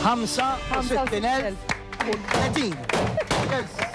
65,030. Yes.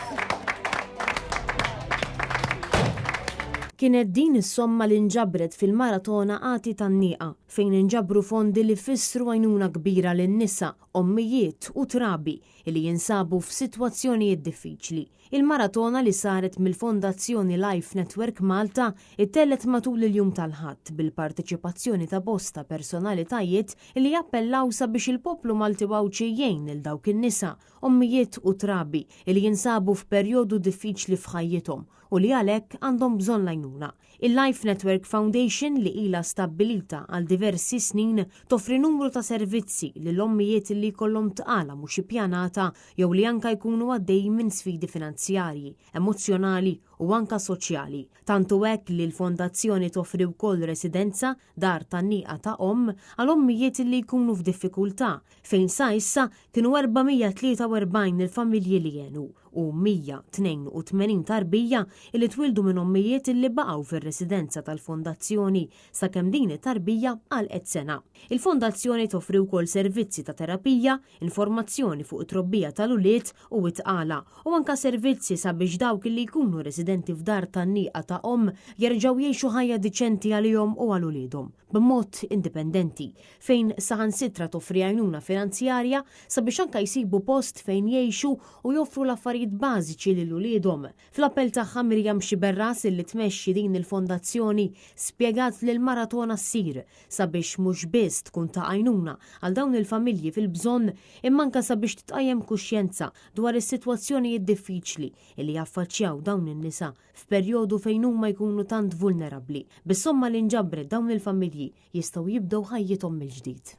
Kienet din is-somma li nġabret fil-maratona Agħti Tgħanniqa, fejn inġabru fondi li fissru għajnuna kbira lin-nisa, ommijiet u trabi li jinsabu f'sitwazzjonijiet diffiċli. Il-maratona li saret mill-Fondazzjoni Life Network Malta ttellgħet matul il-jum tal-Ħadd bil-parteċipazzjoni ta' bosta personalitajiet li appellaw sabiex il-poplu Malti u Għawdxi jgħin lil dawk in-nisa, ommijiet u trabi li jinsabu f'perjodu diffiċli f'ħajjithom u li għalhekk għandhom bżonn l-għajnuna. Il-Life Network Foundation li ilha stabbilita għal diversi snin toffri numru ta' servizzi lil ommijiet li jkollhom tqala mhux ippjanata jew li anka jkunu għaddejjin minn sfidi finanzjarji, emozzjonali u anka soċjali. Tant hu hekk li l-fondazzjoni toffri wkoll residenza, dar tan-nieqa ta' omm, għal ommijiet li jkunu f'diffikultà, fejn sa issa kienu 443 il-familji li għenu u 182 tarbija li twieldu minn ommijiet li baqgħu fir-residenza tal-fondazzjoni sakemm din it-tarbija għalqet sena. Il-fondazzjoni toffri wkoll servizzi ta' terapija, informazzjoni fuq it-trobbija tal-ulied u t-tqala u anke servizzi sabiex dawk li jkunu residenti f'dar tan-nieqa ta' omm jerġgħu jgħixu ħajja diċenti għalihom u għal uliedhom b'mod indipendenti fejn saħansitra toffri għajnuna finanzjarja sabiex anke jsibu post fejn jgħixu u joffru l-affarijiet bażiċi lil uliedhom. Fl-appell tagħha Miriam Sciberras li tmexxi din il-fondazzjoni spjegat li l-maratona ssir sabiex mhux biss tkun ta' għajnuna għal dawn il-familji fil-bżonn imma anke sabiex titqajjem kuxjenza dwar is-sitwazzjonijiet diffiċli li jaffaċċjaw dawn in-nisa f'perjodu fejn huma jkunu tant vulnerabbli. Bis-somma li nġabret dawn il-familji jistgħu jibdew ħajjithom mill-ġdid.